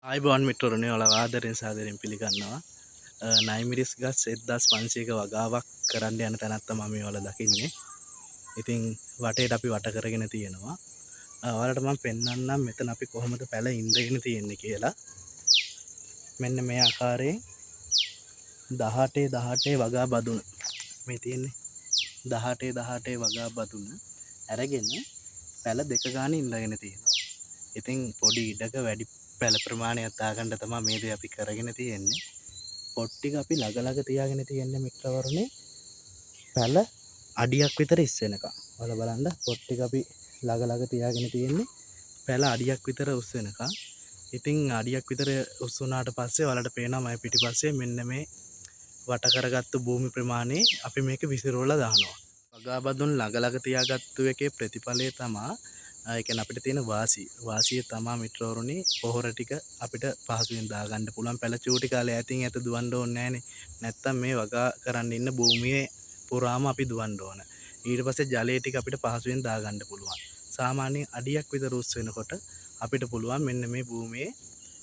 ආයුබෝවන් මිත්‍රවරුනි, ඔයාලව ආදරෙන් සාදරයෙන් පිළිගන්නවා. නයිමිරිස් ගස් 1500ක වගාවක් කරන්න යන තැනක් තමයි මේ ඔයාලා දකින්නේ. ඉතින් වටේට අපි වට කරගෙන තියෙනවා. ඔයාලට මම පෙන්වන්නම් මෙතන අපි කොහොමද පැල ඉඳගෙන තියෙන්නේ කියලා. මෙන්න මේ ආකාරයෙන් දහටේ දහටේ වගා බදුන මේ තියෙන්නේ දහටේ දහටේ වගා බදුන අරගෙන පැල දෙක ගානේ ඉඳගෙන තියෙනවා. ඉතින් පොඩි ඉඩක වැඩි පැල ප්‍රමාණයක් දාගන්න තමයි මේ දේ අපි කරගෙන තියෙන්නේ. පොට් ටික අපි ළඟ ළඟ තියාගෙන තියෙන්නේ මිත්‍රවරුනි, පැල අඩියක් විතර ඉස් වෙනකම්. ඔයාලා බලන්න පොට් ටික අපි ළඟ ළඟ තියාගෙන තියෙන්නේ පැල අඩියක් විතර උස් වෙනකම්. ඉතින් අඩියක් විතර උස් වුණාට පස්සේ ඔයාලට පේනවා මම පිටිපස්සේ මෙන්න මේ වට කරගත්තු භූමි ප්‍රමාණය අපි මේක විසිරවලා දානවා. වගාබදුන් ළඟ ළඟ තියාගත්තු එකේ ප්‍රතිඵලය තමා, ඒ කියන්නේ අපිට තියෙන වාසිය. වාසිය තමා මිත්‍රවරුනි, පොහොර ටික අපිට පහසුවෙන් දාගන්න පුළුවන්. පැල චූටි කාලේ ඈතින් ඈත දුවන්න ඕනේ නෑනේ. නැත්තම් මේ වගා කරන්න ඉන්න භූමියේ පුරාම අපි දුවන්න ඕන. ඊට පස්සේ ජලය ටික අපිට පහසුවෙන් දාගන්න පුළුවන්. සාමාන්‍යයෙන් අඩියක් විතර උස් වෙනකොට අපිට පුළුවන් මෙන්න මේ භූමියේ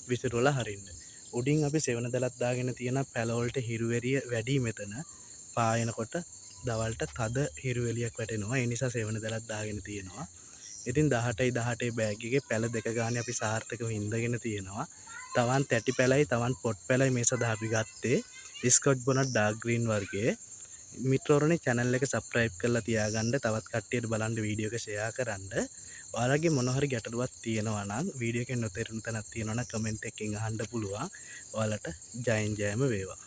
විසිරවලා හරින්න. උඩින් අපි සෙවණ දලක් දාගෙන තියෙන පැල වලට හිරු එළිය වැඩි මෙතන. පායනකොට දවල්ට තද හිරු එළියක් වැටෙනවා. ඒ නිසා සෙවණ දලක් දාගෙන තියෙනවා. ඉතින් දහටයි දහටේ බෑග් එකේ පැල දෙක ගානේ අපි සාර්ථකව ඉඳගෙන තියෙනවා. තවන් තැටි පැලයි තවන් පොට් පැලයි මේ සඳහා අපි ගත්තේ ස්කොච් බොනට් ඩාර්ක් ග්‍රීන් වර්ගයේ. මිත්‍රවරුනි, චැනල් එක සබ්ස්ක්‍රයිබ් කරලා තියාගන්න, තවත් කට්ටියට බලන්න වීඩියෝ එක ෂෙයා කරන්න. ඔයාලගේ මොන හරි ගැටලුවක් තියෙනවා නම් වීඩියෝ එකෙන් නොතේරුණු තැනක් තියෙනවා නම් කමෙන්ට් එකකින් අහන්න පුළුවන්. ඔයාලට ජයෙන් ජයම වේවා.